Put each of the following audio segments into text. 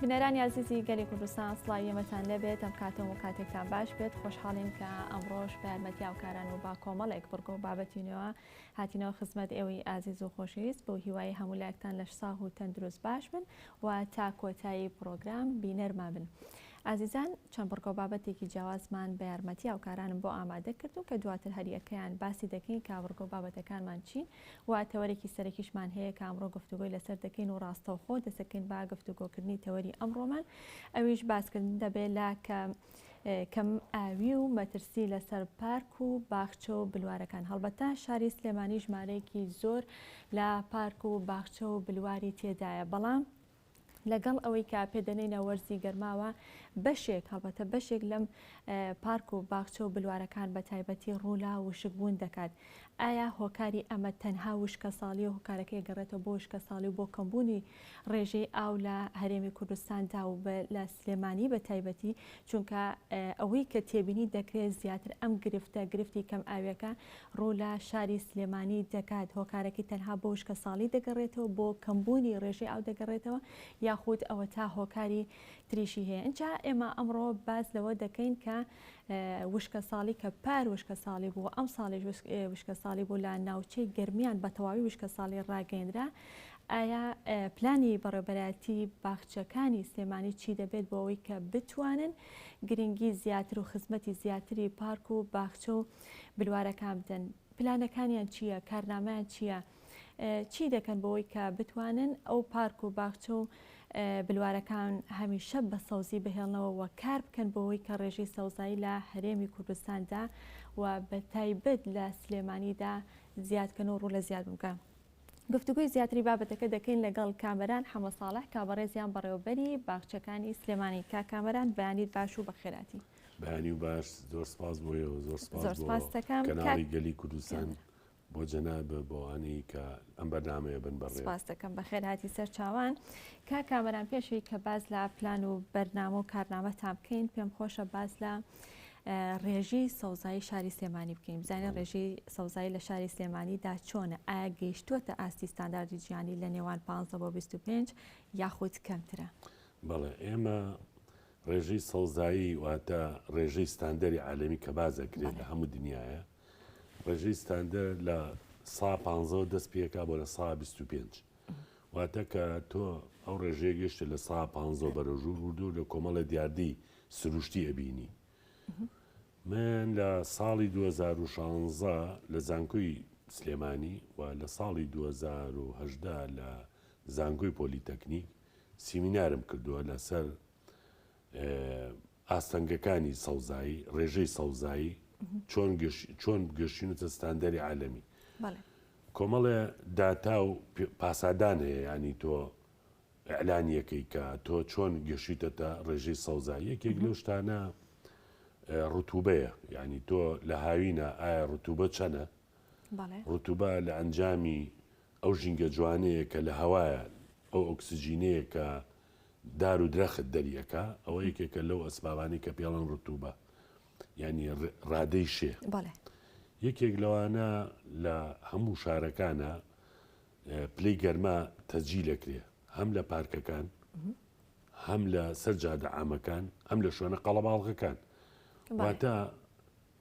بینەرانی ئازیزی گەلی کوردستان سڵاوی ئێمەتان لێبێت ئەم کاتەم و کاتێکتان باش بێت خۆشحاڵین کە ئەمڕۆش بە یارمەتی هاوکاران و با کۆمەڵێک بڕگە و بابەتی نوێوە هاتینەوە خزمەت ئێوەی ئازیز و خۆشەویست بەو هیوای هەموو لایەکتان لەش ساغ و تەندروست باش بن و تا کۆتایی پڕۆگرام بینەرمان بن. ئازیزان چەند بڕگە و بابەتێکی جیاوازمان بە یارمەتی هاوکارانم بۆ ئامادە کردوون کە دواتر هەریەکەیان باسی دەکەین کە بڕگە و بابەتەکانمان چین و تەوەرێکی سەرەکیشمان هەیە کە ئەمڕۆ گفتوگۆی لەسەر دەکەین و ڕاستەوخۆ دەستەکەین بە گفتوگۆکردنی تەوەری ئەمڕۆمان ئەویش باسکردن دەبێت لە کە کەم ئاوی و مەترسی لەسەر پارک و باخچە و بلوارەکان هەڵبەتە شاری سلێمانی ژمارەیەکی زۆر لە پارک و باخچە و بلواری تێدایە بەڵام لەگەڵ ئەوەی کە پێدەنێینە وەرزی گەرماوە بەشێک هەڵبەتە بەشێک لەم پارک و باخچە و بلوارەکان بە تایبەتی ڕوو لە وشکبوون دەکات ئایا هۆکاری ئەمە تەنها وشکەساڵی و هۆکارەکەی گەڕێتەوە بۆ وشکەساڵی و بۆ کەمبوونی ڕێژەی ئاو لە هەرێمی کوردستاندا و لە سلێمانی بە تایبەتی چونکە ئەوەی کە تێبینی دەکرێت زیاتر ئەم گرفتە گرفتی کەم ئاویەکە ڕوو لە شاری سلێمانی دەکات هۆکارەکەی تەنها بۆ وشکەساڵی دەگەڕێتەوە بۆ کەمبوونی ڕێژەی ئاو دەگەڕێتەوە یاخود ئەوەتا هۆکاری تریشی هەیە ئینجا ئێمە ئەمڕۆ باس لەوە دەکەین کە وشکەساڵی کە پار وشکەساڵی بوو ئەم ساڵیش وشکەساڵی بوو لە ناوچەی گەرمیان بە تەواوی وشکەساڵی ڕاگەیەنرا ئایا پلانی بەڕێوەبەرایەتی باخچەکانی سلێمانی چی دەبێت بۆ ئەوەی کە بتوانن گرنگی زیاتر و خزمەتی زیاتری پارک و باخچە و بلوارەکان بدەن پلانەکانیان چییە کارنامەیان چییە چی دەکەن بۆ ئەوەی کە بتوانن ئەو پارک و باخچە و بلوارەکان هەمیشە بە سەوزی بهێڵنەوە و کار بکەن بۆ ئەوەی کە ڕێژەی سەوزایی لە هەرێمی کوردستاندا و بە تایبەت لە سلێمانیدا زیاد کەن و ڕوو لە زیاد بکەن. گفتوگۆی زیاتری بابەتەکە دەکەین لەگەڵ کامەران حەمەساڵح کە بەڕێزیان بەڕێوەبەری باخچەکانی سلێمانی. کاک کامەران بەیانیت باش و بەخێراتی. بەیانی و باش، زۆر سپاس بۆ ئێوە، زۆر سپاس بۆ کەناڵی گەلی کوردستان، بۆ جەنابت، بۆ ئەوانەی کە ئەم بەرنامەیە بن بەڕێوە. سپاس دەکەم، بەخێرهاتی سەرچاوان. کاک کامەران پێش ئەوەی کە باس لە پلان و بەرنامە و کارنامەتان بکەین، پێم خۆشە باس لە ڕێژەی سەوزایی شاری سلێمانی بکەین بزانین ڕێژەی سەوزایی لە شاری سلێمانیدا چۆنە ئایا گەیشتووەتە ئاستی ستانداردی جیهانی لە نێوان 15 بۆ 25 یاخود کەمترە؟ بەڵێ ئێمە ڕێژەی سەوزایی واتە ڕێژەی ستاندەری عالەمی کە باس ئەکرێت لە هەموو دنیاە ڕێژەی ستاندەر لە سا 15 دەست پێکا بۆ لە سا 25 واتە کە تۆ ئەو ڕێژەیە گەشتە لە سا 15 بەرەو ژوور وردو لە کۆمەڵە دیاردەی سروشتی ئەبینی. من لە ساڵی 2016 لە زانکۆی سلێمانی و لە ساڵی 2018 لە زانکۆی پۆلیتەکنیک سیمینارم کردووە لەسەر ئاستەنگەکانی سەوزایی، ڕێژەی سەوزایی چۆن چۆن گەشتینەتە ستاندەری عالەمی. کۆمەڵێ داتا و پاسادان هەیە ینی تۆ ئیعلانیەکەی کە تۆ چۆن گەشیتەتە ڕێژەی سەوزایی یەکێک لەو شتانە ڕتوبەیە یعنی تۆ لە هاوینە ئایا ڕتوبە چەنە ڕتوبە لە ئەنجامی ئەو ژینگە جوانەیە کە لە هەوایە ئەو ئۆکسجینەیە کە دار و درەخت دەریەکە ئەوە یەکێکە لەو ئەسبابانی کە پێڵەن ڕتوبە یعنی ڕادەی شێ یەکێک لەوانە لە هەموو شارەکانە پلەی گەرما تەسجیل ئەکرێ هەم لە پارکەکان هەم لە سەر جادە عامەکان هەم لە شوێنە قەڵەباڵغەکان واتە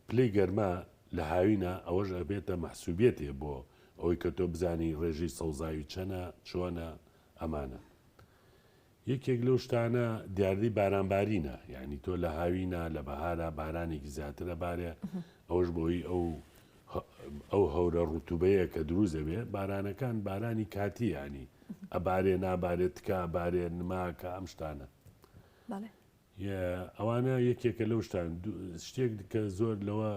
پلەی گەرما لە هاوینە ئەوەش ئەبێتە مەحسوبیەتێ بۆ ئەوەی کە تۆ بزانی ڕێژەی سەوزاوی چەنە چۆنە ئەمانە یەکێک لەو شتانە دیاردەی بارانبارینە، یانی تۆ لە هاوینا لە بەهارا بارانێکی زیاتر ئەبارێ، ئەوەش بەهۆی ئەو ئەو هەورە ڕوتوبەیە کە دروست ئەبێ، بارانەکان بارانی کاتی یانی ئەبارێ نابارێ تکا ئەبارێ نماکە ئەم شتانە. ئەوانە یەکێکە لەو شتان شتێک کە زۆر لەوە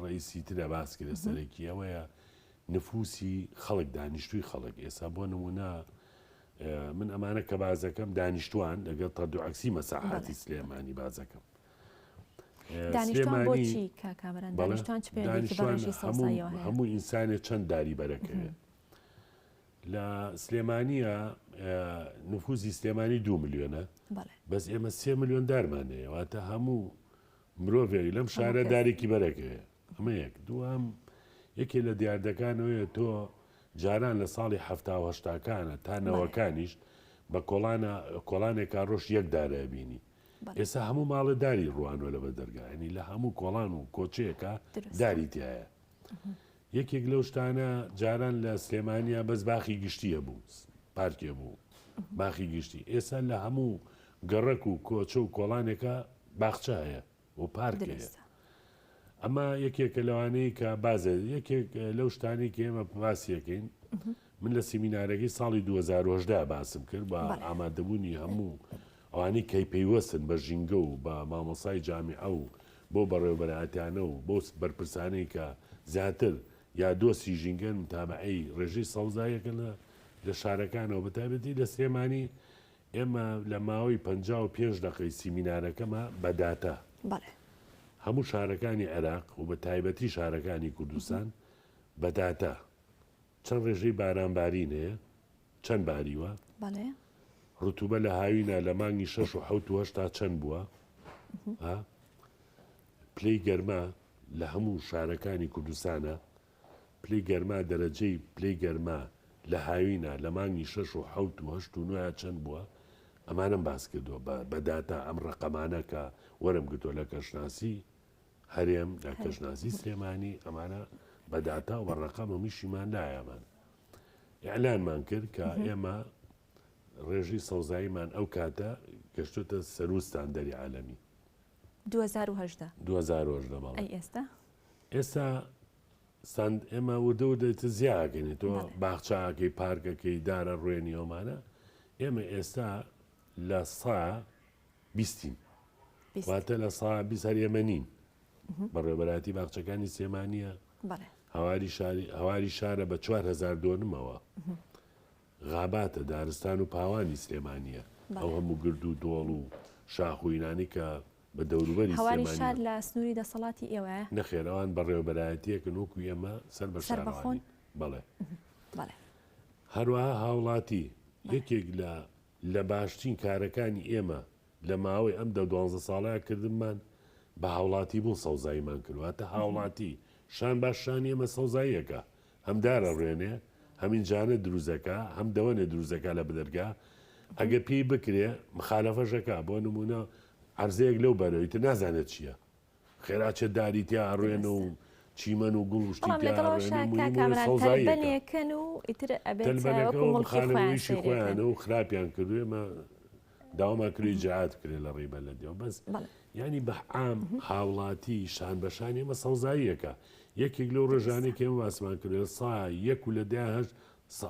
ڕئیسی ترە باس کرێ سەرەکی ئەوەیە نفوسی خەڵک دانیشتووی خەڵک ئێستا بۆ نمونە من ئەمانە کە بازەکەم دانیشتوان لەگەڵ تەرد و عەکسی مەساحاتی سلێمانی بازەکەم. هەموو ئینسانێ چەند داری بەرەکەوێت لە سلێمانیە نفوزی سلێمانی دو ملیۆنە بەس ئێمە سێ ملیۆن دارمان هەیە واتە هەموو مرۆڤێک لەم شارە دارێکی بەرەکەوێت ئەمە یەک. دووەم، یەکێ لە دیاردەکان ئەوەیە تۆ جاران لە ساڵی حەفتا و هەشتاکانە تا نەوەکانیش بە کۆڵانە کۆڵانێکا ڕۆژ یەک دارە بینی ئێستا هەموو ماڵە داری ڕوانوە لە بە دەرگا ینی لە هەموو کۆڵان و کۆچەیەکە داری تایە یەکێک لەو شتانە جاران لە سلێمانیا بەس باخی گشتیە بوو پارکێ بوو باخی گشتی ئێستا لە هەموو گەڕەک و کۆچە و کۆڵانێکە باخچە هەیە و پارک هەیە ئەمە یەکێکە لەوانەی کە بازێ یەکێک لەو شتانەی کە ئێمە باسیەکەین من لە سیمینارەکەی ساڵی 2010 باسم کرد بە ئامادەبوونی هەموو ئەوانەی کەی پەیوەستن بە ژینگە و بە مامۆسای جامیعە و بۆ بەڕێوەبەرایەتیانە و بۆ بەرپرسانەی کە زیاتر یا دۆستی ژینگەن متابعەی ڕێژەی سەوزاییەکەن لە شارەکانەوە بە تایبەتی لە سلێمانی ئێمە لە ماوەی 55 دەقەی سیمینارەکەمە بە داتا هەموو شارەکانی عێراق و بە تایبەتی شارەکانی کوردستان بە داتا چەند ڕێژەی بارانبارین هەیە چەند باریوە؟ بەڵێ. ڕتوبە لە هاوینا لە مانگی شەش و حەوت و هەشتا چەند بووە؟ ها؟ پلەی گەرما لە هەموو شارەکانی کوردستانە پلەی گەرما دەرەجەی پلەی گەرما لە هاوینا لە مانگی شەش و حەوت و هەشت و نۆیا چەند بووە؟ ئەمانەم باس کردووە بە بە داتا ئەم ڕەقەمانە کە وەرم گرتووە لە کەشناسی هەرێم لە کەشناسی سلێمانی ئەمانە بە داتا و بە ڕەقەم هەمووشیمان لایە ئەمانە. ئیعلانمان کرد کە ئێمە ڕێژەی سەوزاییمان ئەو کاتە گەشتۆتە سەروو ستاندەری عالەمی. 2018. 2018 بەڵێ. ئەی ئێستا؟ ئێستا ستاند ئێمە وردە وردە ئیتر زیاکەین تۆ باخچەکەی پارکەکەی دارە ڕوێنی ئەومانە ئێمە ئێستا لە سا بیستین واتە لە سا 20 هەر ئێمە نین بەڕێوەبەرایەتی باخچەکانی سلێمانییە هەواری شاری هەواری شارە بە 4000 دۆنمەوە غاباتە دارستان و پاوانی سلێمانییە ئەو هەموو گرد و دۆڵ و شاخ و ئینانی کە بە دەوروبەری هەواری شار لە سنووری دەسەڵاتی ئێوەیە؟ نەخێر ئەوان بەڕێوەبەرایەتیەکن وەکو ئێمە سەر بە شارەوانی بەڵێ هەروەها هاوڵاتی یەکێک لە لە باشترین کارەکانی ئێمە لە ماوەی ئەم دە دوانزە ساڵەیا کردنمان بە هاوڵاتی بوون سەوزاییمان کرد واتە هاوڵاتی شان با شانی ئێمە سەوزاییەکە هەم دار ئەڕوێنێ هەم ئینجانە دروست ئەکا هەم دەوەنێ دروست ئەکا لە بدەرگا ئەگە پێی بکرێ مخالەفەش ئەکا بۆ نموونە عەرزەیەک لەو بەرەوە ئیتر نازانێت چییە خێرا چێ داری تیا ئەڕوێنە و چیمەن و گوڵ و شتی بەڵام تیا لەگەڵ ئەڕوێنە ئەوەشا و کاک مهم کامەران سەوزاییەکە تەلبەنێکن و ئیتر ئەبێت تەلبەنەکە وەکو ئەوە موڵکی خۆیان مخالەفە ئیشی سەیرێکەن. خۆیانە و خراپیان کردووە ئێمە داوامان کردووە ئیجرائات بکرێت لە ڕێی بەلەدیەوە بەس بەڵێ. یانی بە عام هاوڵاتی شان بە شانی ئێمە سەوزاییەکە یەکێک لەو ڕێژانەی دروستە. کە ئێمە باسمان کردووە لە سا یەک و لە دەیان هەشت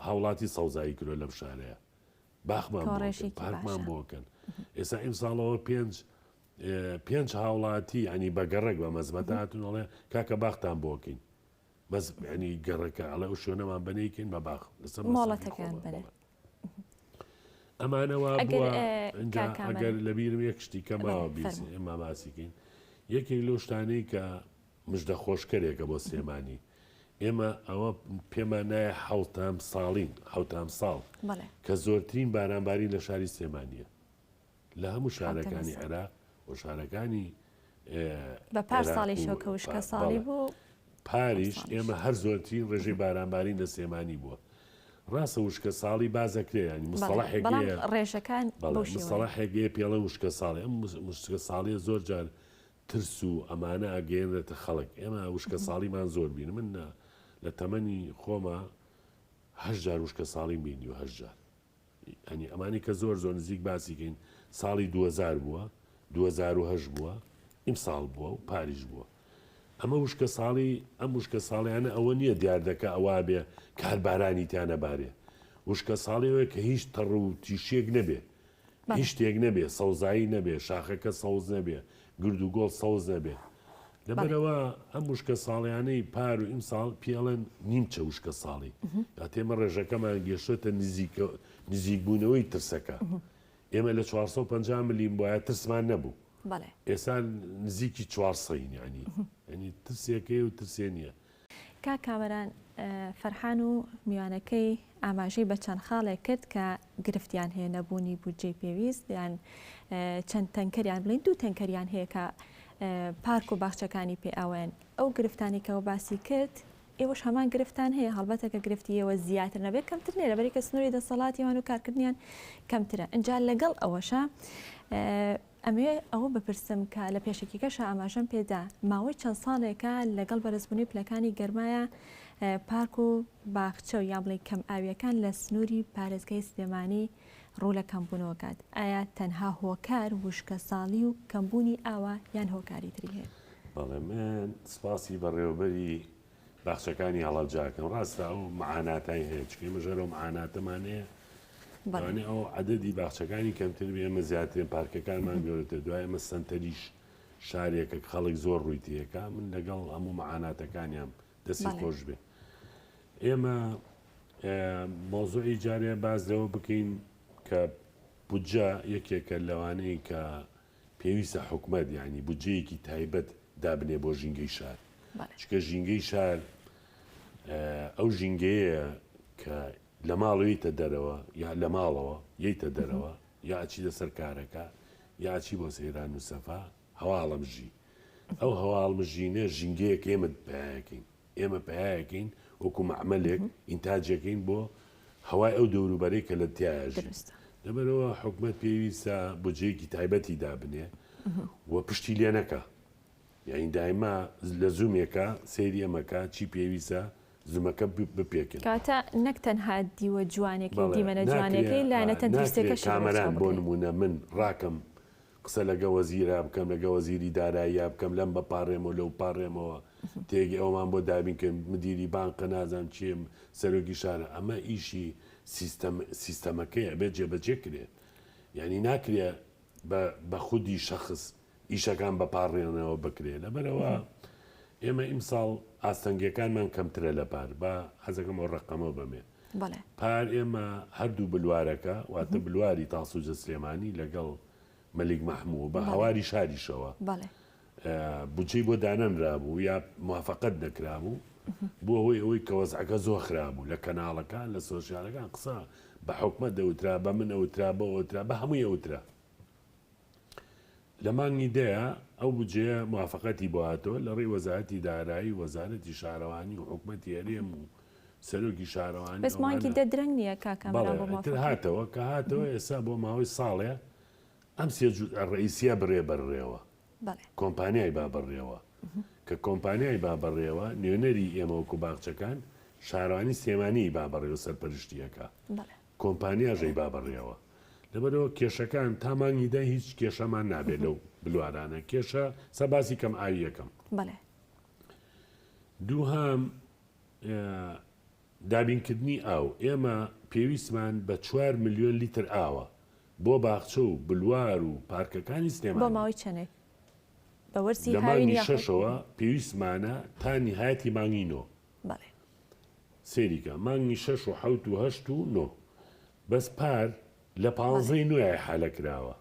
هاوڵاتی سەوزایی کردووە لەم شارەیە باخمان کە بۆ ئەکەن ڕێژێکی پارکمان باشە. بۆ ئەکەن ئێستا ئیمساڵەوە پێنج پێنج هاوڵاتی ینی بە گەڕێک بە مەزبەتە هاتون ئەڵێ کاکە باختان بۆ کەین بەس ینی گەڕەکە ئەڵێ ئەو شوێنەمان بەنەیکەین بە باخ لەسەر مەسەلەی مۆڵەتەکەیان خۆمان بەرێ. بەڵێ. ئەمانە وا ئەگەر بووە کاک ئینجا کامەران ئەگەر لەبیرم یەک شتی کە بەڵێ ماوە بیس فەرموو. ئێمە باسیکەین یەکێک لەو شتانەی کە مژدە خۆشکەرێکە بۆ سلێمانی ئێمە ئەوە پێمان نایە حەوتام ساڵین حەوتام ساڵ بەڵێ. کە زۆرترین بارانبارین لە شاری سلێمانیە لە هەموو حەوتەمین شارەکانی ساڵ. عێراق و شارەکانی بە پار عێراق ساڵیشەوە و کە وشکە ساڵی بەڵێ بوو پاریش ئەمساڵیش. ئێمە هەر زۆرترین ڕێژەی بارانبارین لە سلێمانی بووە ڕاستە وشکە ساڵی باس ئەکرێ یانی بەڵێ مستەڵەحێک بەڵام هەیە ڕێژەکان بەڵێ بەو شێوەیە. مستەڵەحێک هەیە پێڵێن وشکە ساڵی ئەم وشکە ساڵیە زۆر جار ترس و ئەمانە ئەگەیەنرێتە خەڵک ئێمە وشکە ساڵیمان زۆر بینی من لە تەمەنی خۆما هەشت جار وشکە ساڵیم بینیوە هەشت جار یانی ئەمانەی کە زۆر زۆر نزیک باسی کەین ساڵی 2000 بووە 2008 بووە ئیمساڵ بووە و پاریش بووە ئەمە وشکە ساڵی ئەم وشکە ساڵیانە ئەوە نییە دیاردەکە ئەوە بێ کە هەر بارانی تیا نەبارێ وشکە ساڵیەوەی کە هیچ تەڕ و تیشێک نەبێ هیچ شتێک نەبێ، سەوزایی نەبێ، شاخەکە سەوز نەبێ، گرد و گۆڵ سەوز نەبێ. لەبەرئەوە ئەم وشکە ساڵیانەی پار و ئیمساڵ پێی ئەڵێن نیمچە وشکە ساڵی. کاتێ ئێمە ڕێژەکەمان گەشتۆتە نزیکە نزیکبوونەوەی ترسەکە. ئێمە لە 450 ملیم بوایە ترسمان نەبوو. ئێستا نزیکی چوارسەین یانی یانی ترسێکەیە و ترسێ نییە. کاک کامەران فەرحان و میوانەکەی ئاماژەی بە چەند خاڵێک کرد کە گرفتیان هەیە نەبوونی بودجەی پێویست یان چەند تەنکەریان بڵین دوو تەنکەریان هەیە کە پارک و باخچەکانی پێ ئاوێن ئەو گرفتانی کەەوە باسی کرد. ئێوەش هەمان گرفتان هەیە، هەڵبەتە کە گرفتی ئێوە زیاتر نەبێت کەمتر نیە لەبەری کە سنووری دەسەڵاتی ئەوان و کارکردنیان کەمترە. ئینجا لەگەڵ ئەوەشا ئەمەوێ ئەوە بپرسم کە لە پێشەکیکەشا ئاماژەم پێدا ماوەی چەند ساڵێکە لەگەڵ بەرزبوونی پلەکانی گەرمایە پارک و باخچە و یان بڵێین کەم ئاوییەکان لە سنووری پارێزگای سلێمانی ڕوو لە کەمبوونەوە کات، ئایا تەنها هۆکار وشکەساڵی و کەمبوونی ئاوە یان هۆکاری تری هەیە؟ بەڵێ من سپاسی بەڕێوەبەری باخچەکانی هەڵەبجە ئەکەم ڕاستە ئەو معاناتای هەیە چونکە ئێمەش هەر ئەو معاناتەمان هەیە لەوانەیە ئەو عەدەدی باخچەکانی کەمتر بێ ئێمە زیاترین پارکەکانمان گەورەتر دوای ئێمە سەنتەریش شارێکە خەڵک زۆر ڕووی تێکا من لەگەڵ هەموو معاناتەکانیان دەستی خۆش بێ ئێمە مۆزوعی جارێ باز لەوە بکەین کە بودجە یەکێکە لەوانەیە کە پێویستە حکومەت یانی بودجەیەکی تایبەت دابنێ بۆ ژینگەی شار چکە ژینگەی شار ئەو ژینگەیە کە لە ماڵ یتە دەرەوە یا لە ماڵەوە یتە دەرەوە یا ئەچیتە سەر کارەکە یا ئەچی بۆ سەیران و سەفا هەواڵەمژی ئەو هەواڵمژینە ژینگەیەک ئێمە پیاەکەین ئێمە پەیایەکەین وەکو مەعمەلێک ئینتاجەکەین بۆ هەوای ئەو دەوروبەرەی کە لە تیایا ژین. لەبەرئەوە حکومەت پێویستە بودجەیەکی تایبەتی دابنێ و پشتی لێ نەکا. یانی دایما لە زوومێکا سەیری ئەمەکا چی پێویستە زومەکە بپێکن. کەواتە نەک تەنها دیوە جوانێکەی و دیمەنە جوانێکەی، لایەنە تەندروستیەکەشی لەبەرچاو بگرێ. کامەران بۆ نموونە من ڕاکەم قسە لەگە وەزیرا بکەم لەگە وەزیری داراییا بکەم لەم بەپاڕێمەوە لەو پاڕێمەوە تێگەی ئەومان بۆ دابین کەن مدیری بانقە نازانم چیە سەرۆکی شارە ئەمە ئیشی سیستەم سیستەمەکەیە ئەبێت جێبەجێ کرێ یعنی ناکرێ بە بە خودی شەخس ئیشەکان بە پاڕێنەوە بکرێ لەبەرەوە ئێمە ئیمساڵ ئاستەنگیەکانمان کەمترە لە پار با حەزەکەم ئەو ڕەقەمە بەمێ پار ئێمە هەردوو بلوارەکە واتە بلواری تاسوجە سلێمانی لەگەڵ مەلیک مەحموو بە هەواری شاریشەوە بودجەی بۆ دانەنرابوو یا موافقەت نەکرابوو بووە هۆی ئەوەی کە وەزعەکە زۆر خراپ بوو لە کەناڵەکان لە سۆشیالەکان قسە بە حکومەت دەوترا بە من ئەوترا بە ئەوترا بە هەمووی ئەوترا لە مانگی دەیە ئەو بودجەیە موافقەتی بۆ هاتەوە لە ڕێی وەزارەتی دارایی و وەزارەتی شارەوانی و حکومەتی هەرێم و سەرۆکی شارەوانی بەس مانگی ئەوانە دە درەنگ نییە کاک کامەران بەڵێ بۆ ئیتر موافقەت؟ هاتەوە کە هاتەوە ئێستا بۆ ماوەی ساڵێ ئەم سێ جوزئە ڕەئیسیە بڕێ بەڕێوە بەڵێ. کۆمپانیای با بەڕێوە کە کۆمپانیای با بەڕێوە نوێنەری ئێمە وەکو باخچەکان شارەوانی سلێمانی با بەڕێوە سەرپەرشتی ئەکا بەڵێ. کۆمپانیاش ئەیبا بەڕێوە لەبەرئەوە کێشەکان تا مانگی دە هیچ کێشەمان نابێت لەو بلوارانە کێشە سا باسی کەم ئاویەکەم بەڵێ. دووهام دابینکردنی ئاو ئێمە پێویستمان بە چوار ملیۆن لیتر ئاوە بۆ باخچە و بلوار و پارکەکانی بۆ سلێمانی. ماوەی چەندێک؟ بە وەرزی لە هاوین مانگی یاخود؟ شەشەوە پێویستمانە تا نیهایەتی مانگی نۆ. بەڵێ. سەیری کە مانگی شەش و حەوت و هەشت و نۆ بەس پار لە پانزەی نۆیای حالە کراوە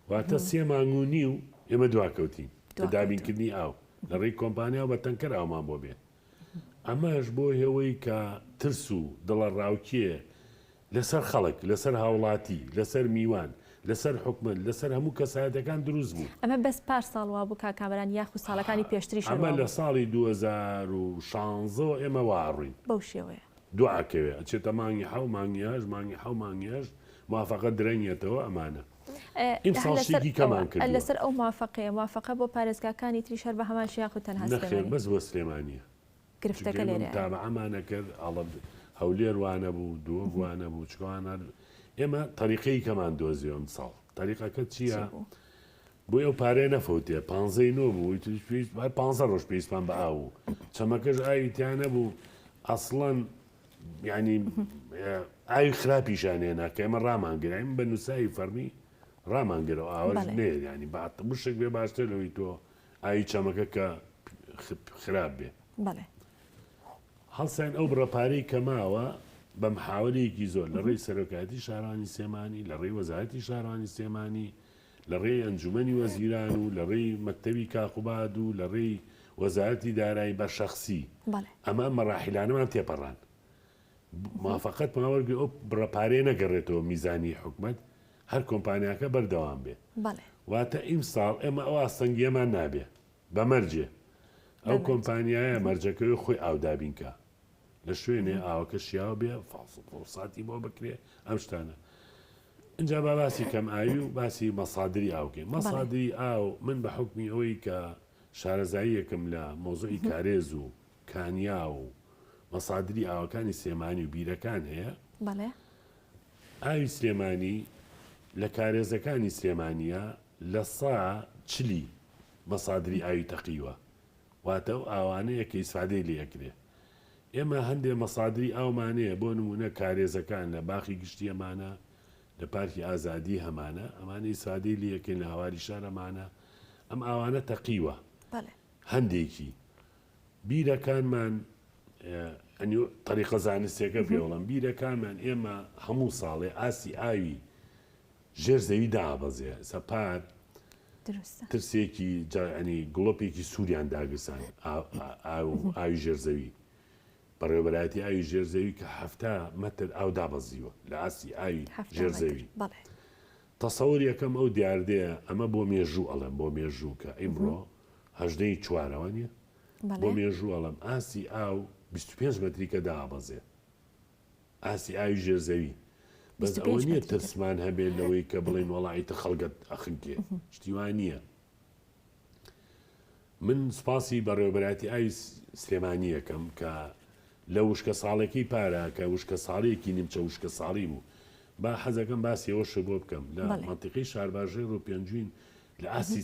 واتە سێ مانگ و نیو ئێمە دواکەوتین لە دابینکردنی ئاو لە ڕێی کۆمپانیا و بە تەنکەر ئاومان بۆ بێ ئەمەش بۆ هێوەی کە ترس و دڵەڕاوکێ لەسەر خەڵک، لەسەر هاوڵاتی، لەسەر میوان، لەسەر حکومەت، لەسەر هەموو کەسایەتەکان دروست بوو. ئەمە بەس پار ساڵ وابوو کاک کامەران یاخود ساڵەکانی پێشتریش هەر ئەمە لە وابوو؟ ساڵی 2016 وە ئێمە وا ئەڕۆین. بەو شێوەیە. دوا ئەکەوێ ئەچێتە مانگی حەو، مانگی هەشت، مانگی حەو، مانگی هەشت، موافەقە درەنگێتەوە ئەمانە. ئیمساڵ لەسەر شتێکی ئەوە کەمان کردووە. لەسەر ئەو موافەقەیە، موافەقە بۆ پارێزگاکانی تریش هەر بە هەمان شێوە یاخود تەنها نەخێر سلێمانی؟ بەس بۆ سلێمانییە. چونکە گرفتەکە ئێمە لێرەیە. متابەعەمان ئەکرد ئەڵە هەولێر وانەبوو دهۆک وانەبوو چونکە ئەوان هەر ئێمە تەریقەی کەمان دۆزیەوە ئەمساڵ تەریقەکە چی چییە بوو؟ بۆی ئەو پارەیە نەفەوتێ پانزەی نۆ بوو ئیتر پێویست هەر پانزە ڕۆژ پێویستمان بە ئاو بوو چەمەکەش ئاوی تیا نەبوو ئەسڵەن یعنی ئاوی خراپیشان هێنا کە ئێمە ڕامان گرت بە نووساوی فەرمی ڕامان گرەوە ئاوەش بەڵێ. نێ یعنی با وشک بێ باشتر لەوەی تۆ ئاوی چەمەکە کە خراپ بێ. بەڵێ. هەڵساین ئەو بڕە پارەی کە ماوە بە محاوەلەیەکی زۆر لە ڕێی سەرۆکایەتی شارەوانی سلێمانی، لە ڕێی وەزارەتی شارەوانی سلێمانی، لە ڕێی ئەنجومەنی وەزیران و لە ڕێی مەکتەبی کاقوباد و لە ڕێی وەزارەتی دارایی بە شەخسی بەڵێ. ئەمە ئەم مەراحیلانەمان تێپەڕاند. موافەقەتمان وەرگرت ئەو بڕە پارەیە نەگەڕێتەوە میزانی حکومەت، هەر کۆمپانیاکە بەردەوام بێ. بەڵێ. واتە ئیمساڵ ئێمە ئەو ئاستەنگییەمان نابێ. بە مەرجێ. ئەو کۆمپانیایە مەرجەکەوێ خۆی ئاو دابین کا لە شوێنێ ئاوەکە شیاو بێ فەحس و فحوساتی بۆ بکرێ ئەم شتانە ئینجا با باسی کەم ئاوی و باسی مەسادری ئاو بکەین مەسادری ئاو من بە حوکمی ئەوەی کە شارەزاییەکم لە مەوزوعی کارێز و کانیا و مەسادری ئاوەکانی سلێمانی و بیرەکان هەیە بەڵێ. ئاوی سلێمانی لە کارێزەکانی سلێمانیە لە سا چلی مەسادری ئاوی تەقیوە واتە ئەو ئاوانەیە کە ئیسفادەی لێ ئەکرێ ئێمە هەندێ مەسادری ئاومان هەیە بۆ نمونە کارێزەکان لە باخی گشتی ئەمانە لە پارکی ئازادی هەمانە ئەمانە ئیسفادەی لێ ئەکەین لە هەواری شار ئەمانە ئەم ئاوانە تەقیوە هەندێکی بیرەکانمان ئەنی تەریقە زانستیەکە پێوەڵم بیرەکانمان ئێمە هەموو ساڵێ ئاستی ئاوی ژێر زەوی دابەزێ سە پار ترسێکی ئەنی گڵۆپێکی سووریان داگرسان ئاوی ژێر زەوی بەڕێوەبەرایەتی ئاوی ژێر زەوی کە هەفتا مەتر ئاو دابەزیوە لە ئاستی ئاوی ژێر زەوی تەسەور یەکەم ئەو دیاردەیە ئەمە بۆ مێژوو ئەڵێم بۆ مێژوو کە ئیمڕۆ هەژدەی چوارە وانیە؟ بۆ مێژوو ئەڵێم ئاستی ئاو 25 مەتری کە دابەزێ ئاستی ئاوی ژێر زەوی بەس ئەوە نییە ترسمان هەبێت لەوەی کە بڵێن وەڵا ئیتر خەڵگەت ئەخنکێ شتی وا نییە من سوپاسی بەڕێوەبەرایەتی ئاوی سلێمانی ئەکەم کە لە وشکە ساڵێکی پارە کە وشکە ساڵیەکی نیمچە وشکە ساڵی بوو با حەزەکەم باسی ئەوەش بۆ بکەم لە مەنتیقەی شارباژێڕ و پێنجوین لە ئاستی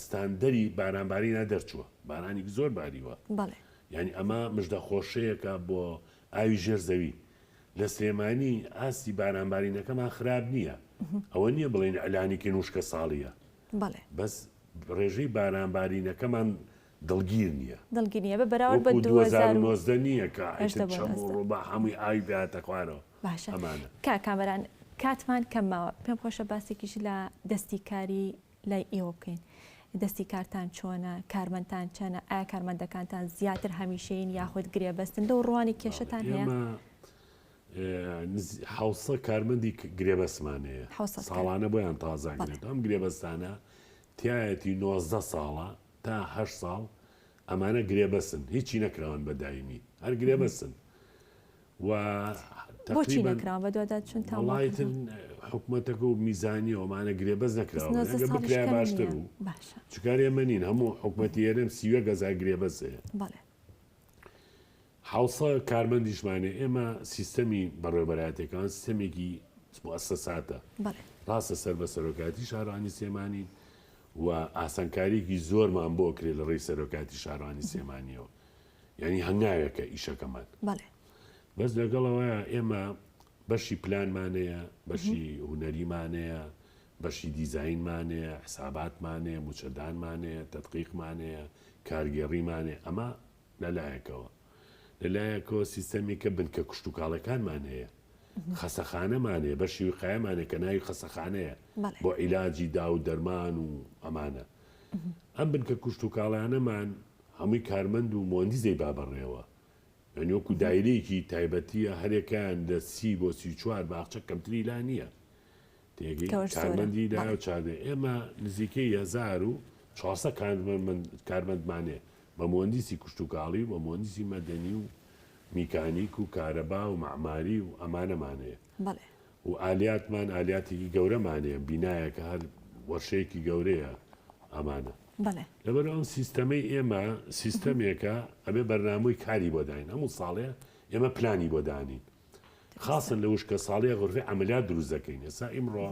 ستاندەری بارانبارینا دەرچووە بارانێکی زۆر باریوە یعنی ئەمە مژدە خۆشەیەکە بۆ ئاوی ژێر زەوی لە سلێمانی ئاستی بارانبارینەکەمان خراپ نییە ئەوە نییە بڵێن ئەلانیکەین وشکە ساڵیە بەڵێ. بەس ڕێژەی باران بارینەکەمان دڵگیر نییە. دڵگیر نییە بە بەراورد بە وەکوو 2019 نییە کە ئیتر 2018 بۆ چەم و 19. ڕووبا هەمووی ئاوی پێ هاتە خوارەوە. باشە ئەمانە. کاک کامەران کاتمان کەم ماوە پێم خۆشە باسێکیش لە دەستی کاری لای ئێوە بکەین دەستی کارتان چۆنە کارمەندتان چەنە ئایا کارمەندەکانتان زیاتر هەمیشەیین یاخود گرێبەستن لەو ڕوانی بەڵێ کێشەتان هەیە؟ ئێمە حوسە کارمەندی گرێبەستمان هەیە ساڵانە بۆیان تازاگرێت ئەم گرێبەستانە تایەتی 90 ساڵە تا هە ساڵ ئەمانە گرێبەسن هیچی نەکراون بە دایمی هەر گرێبەسن و بۆچی نەکراون بەدوادات چون تاوڵایتر حکوومەتەکە و میزانی ئەمانە گرێبەست نەکراون بکرای باشتر و چکار ئێمە نین هەموو حکوومەتی هەرێم سیوە گەزا گرێبەست هەیە حوسە کارمەندیشمان هەیە، ئێمە سیستەمی بەڕێوەبەرایەتیەکان سیستەمێکی موئەسەساتە، ڕاستە سەر بە سەرۆکایەتی شارەوانی سلێمانین و ئاسانکاریەکی زۆرمان بۆ کرێ لە ڕێی سەرۆکایەتی شارەوانی سلێمانیەوە، یعنی هەنگاوێکە ئیشەکەمان. بەس لەگەڵەوەیە ئێمە بەشی پلانمان هەیە، بەشی هونەریمان هەیە، بەشی دیزاینمان هەیە، حساباتمان هەیە، موچەدانمان هەیە، تەدقیقمان هەیە، کارگێڕیمان هەیە، ئەمە لە لایەکەوە. لە لایەکەوە سیستەمێکە بنکە کشتوکاڵەکانمان هەیە. خەسەخانەمان هەیە، بەشی وقایەمان هەیە کە ناوی خەسەخانەیە بۆ عیلاجی دا و دەرمان و ئەمانە. ئەم بنکە کشتوکاڵانەمان هەمووی کارمەند و مهندیس دەیبا بەڕێوە. یانی وەکو دایرەیەکی تایبەتیە هەرێکیان لە 30 بۆ 34 باخچە کەمتری لا نییە. تێگەی کارمەندی لایە و چاردە ئێمە نزیکەی 1400 کارمەندمان هەیە بە موەندیسی کشتوکاڵی و بە موەندیسی مەدەنی و میکانیک و کارەبا و مەعماری و ئەمانەمان هەیە بەڵێ. و ئالیاتمان ئالیاتێکی گەورەمان هەیە بینایەکە هەر وەرشەیەکی گەورەیە ئەمانە. بەڵێ. لەبەر ئەم سیستەمەی ئێمە سیستەمێکە ئەبێ بەرنامەی کاری بۆ داین هەموو ساڵێ ئێمە پلانی بۆ دانین خاصن لە وشکە ساڵیە غرفەی عەمەلیات دروست دەکەین ئێستا ئیمڕۆ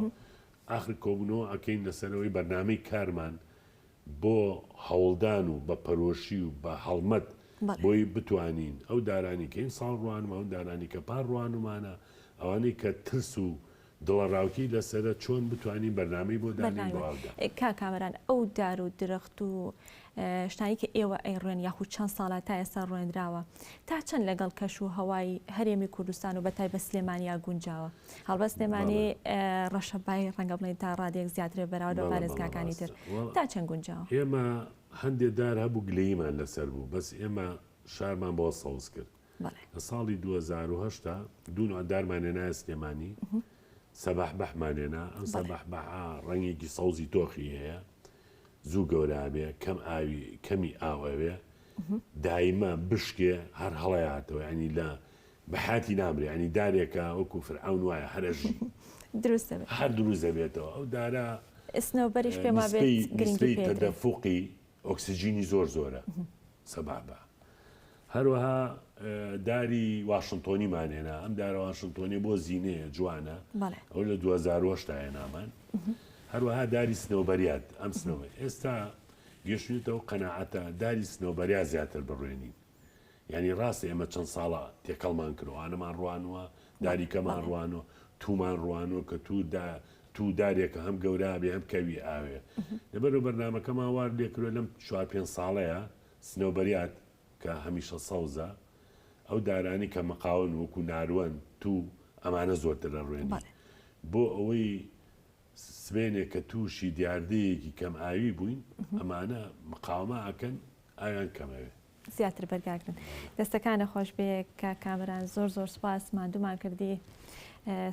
ئاخر کۆبوونەوە ئەکەین لەسەرەوەی بەرنامەی کارمان بۆ هەوڵدان و بە پەرۆشی و بە هەڵمەت بۆی بتوانین ئەو دارانی کە ئیمساڵ ڕوانمە ئەو دارانی کە پار ڕوانومانە ئەوانەی کە ترس و دڵەڕاوکێی لەسەرە چۆن بتوانین بەرنامەی بۆ دانێین بۆ ئاودان. کاک کامەران ئەو دار و درەخت و شتانی کە ئێوە ئەیڕوێن یاخود چەند ساڵە تا ئێستا ڕوێنراوە تا چەند لەگەڵ کەش و هەوای هەرێمی کوردستان و بەتایبەت سلێمانیا گونجاوە؟ هەڵبەت سلێمانی ڕەشەبای ڕەنگە بڵێین تا ڕادەیەک زیاترە بەراورد بە پارێزگاکانی تر تا چەند گونجاوە؟ ئێمە هەندێ دار هەبوو گلەییمان لەسەر بوو بەس ئێمە شارمان بۆ سەوز کرد لە ساڵی 2008 دوو نوع دارمان هێنایە سلێمانی سەبەحبەحمان هێنا ئەم سەبەحبەحە ڕەنگێکی سەوزی تۆخی هەیە زوو گەورە ئەبێ کەم ئاوی کەمی ئاو ئەوێ. دایمە بشکێ هەر هەڵەیاتەوە یانی لە بە حیاتی نامرێ یانی دارێکە وەکو فرعەون وایە هەر ئەژی. دروست دەبێت. هەر دروست دەبێتەوە ئەو دارە سنەوبەریش پێم وابێت نیسبەی گرنگی نیسبەی پێ دەدرێت. تەدەفوقی ئۆکسجینی زۆر زۆرە سەبابە هەروەها داری واشنتۆنیمان هێنا ئەم دارە واشنتۆنیە بۆ زینەیە جوانە بەڵێ. ئەو لە 2008 تا هێنامان هەروەها داری سنەوبەریات ئەم سنەوە ئێستا گەشتوینەتەوە قەناعەتە داری سنەوبەریا زیاتر بڕوێنین یانی ڕاستە ئێمە چەند ساڵە تێکەڵمان کردوە ئەوانەمان ڕوانوە داریکەمان ڕوانوە تومان ڕوانوە کە تو دا تو دارێکە هەم گەورە بێ هەم کەوی ئاوێ لەبەرو بەرنامەکەمان وار لێکرۆ لەم چوار پێنج ساڵەیە سنەوبەریات کە هەمیشە سەوزە ئەو دارانی کە مقاون وەکو ناروەن تو ئەمانە زۆرتر ئەڕوێنی بۆ ئەوەی سبەینێ کە تووشی دیاردەیەکی کەم ئاوی بووین ئەمانە مقاومە ئەکەن ئاویان کەمەوێ. زیاتر بەرگاگرن. دەستەکانە خۆش بێ کاک کامەران زۆر زۆر سوپاس ماندوومان کردی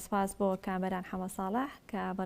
سوپاس بۆ کامەران حەمە ساڵح کە بەڕێز.